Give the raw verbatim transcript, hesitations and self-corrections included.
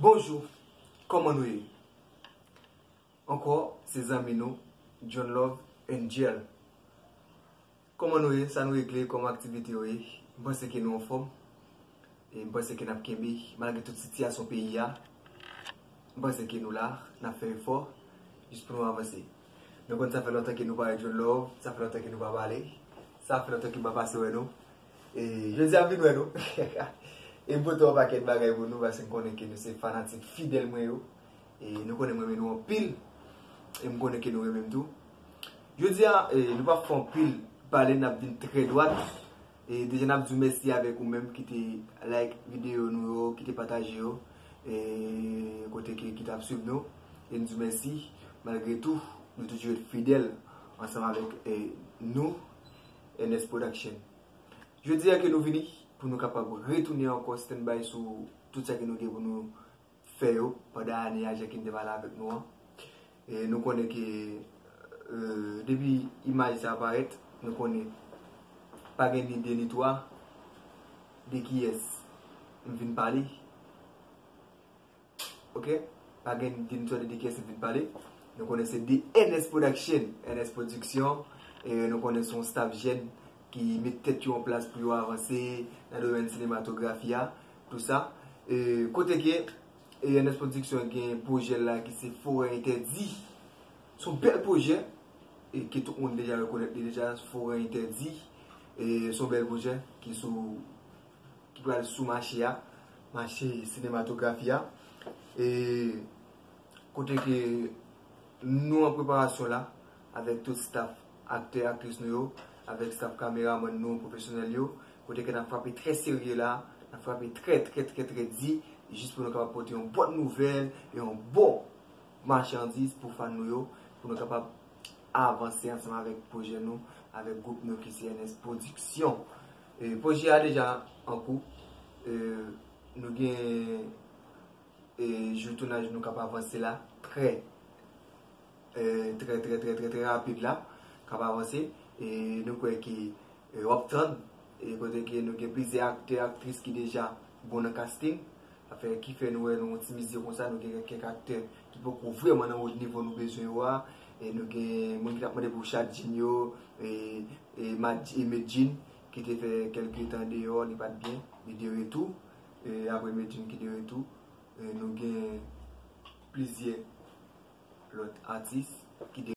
Bonjou, kòman nou ye? Ankò, se zanmi nou, John Love Angel. Kòman nou ye? Sa nou regle? Kòman aktivite yo ye? M panse ke nou anfòm. E m panse ke n ap kenbe, malgre tout sitiyasyon peyi a. M panse ke nou la, n ap fè efò, jis pou nou avanse. Nou konn sa fè lontan ke nou pa wè John Love, sa fè lontan ke nou pa pale, sa fè lontan ke m pa pase wè nou. E jodi a m vin wè nou. E m pote yon pakèt bagay pou nou, paske m konnen ke nou se fanatik fidèl mwen yo. E nou konnen m renmen nou anpil. E m konnen ke nou renmen m tou. Jodi a, e, nou p ap fè anpil pale, n ap vin trè dwat. E deja n ap di w mèsi avèk ou menm ki te like videyo nou yo, ki te pataje yo, e kote ke, ki t ap swiv nou. E n di w mèsi, malgre tou, nou toujou ret fidèl ansanm avèk, e, nou, N S Production. Jodi a ke nou vini pou nou kapab retounen ankò standby sou tout sa ke nou gen pou nou fè yo pandan ane a, jan ke n te pale avèk nou an. E nou konnen ke, e, depi imaj sa parèt, nou konnen pa gen ni de ni twa de kiyès m vin pale. Ok? Pa gen ni de ni twa de, de kiyès m vin pale. Nou konnen se de N S Production, N S Production. E nou konnen se yon staff jèn ki met tèt yo an plas pou yo avanse nan domèn sinematografi a, tou sa. E kote ke E N S Production gen pwojè l la ki se Forè Entèdi. Se yon bèl pwojè, e ke tout moun deja rekonèt li deja, Forè Entèdi. E se yon bèl pwojè ki sou, ki pral sou mache a, mache sinematografi a. E kote ke nou an preparasyon la, avèk tout staff aktè, aktris nou yo, avèk staff kameramann nou pwofesyonèl yo, kote ke n ap frape trè serye la, n ap frape trè, trè, trè, trè di, jis pou nou kapab pote yon bòn nouvèl e yon bon machandiz pou fan nou yo, pou nou kapab avanse ansanm avèk pwojè nou, avèk gwoup nou ki se N S Production. E pwojè a deja an kou. E nou gen, e jou tounaj nou k ap avanse la, trè, e, trè, trè, trè, trè, trè rapid la, k ap avanse. E nou kwè ke, e, w ap tann, e kote ke nou gen plizyè aktè, aktris ki deja bon nan casting. Afè ki fè nou wè nou yon ti mize konsa, nou gen kèk aktè ki poko vrèman nan wo nivo nou bezwen yo a. E nou gen moun ki t ap mande pou Chad Jean yo, e, e, Mad-, e Medjine, ki te fè kèlke tan deyò, li pa t byen, li de retou. E apre Medjine ki de retou, e nou gen plizyè lòt atis ki de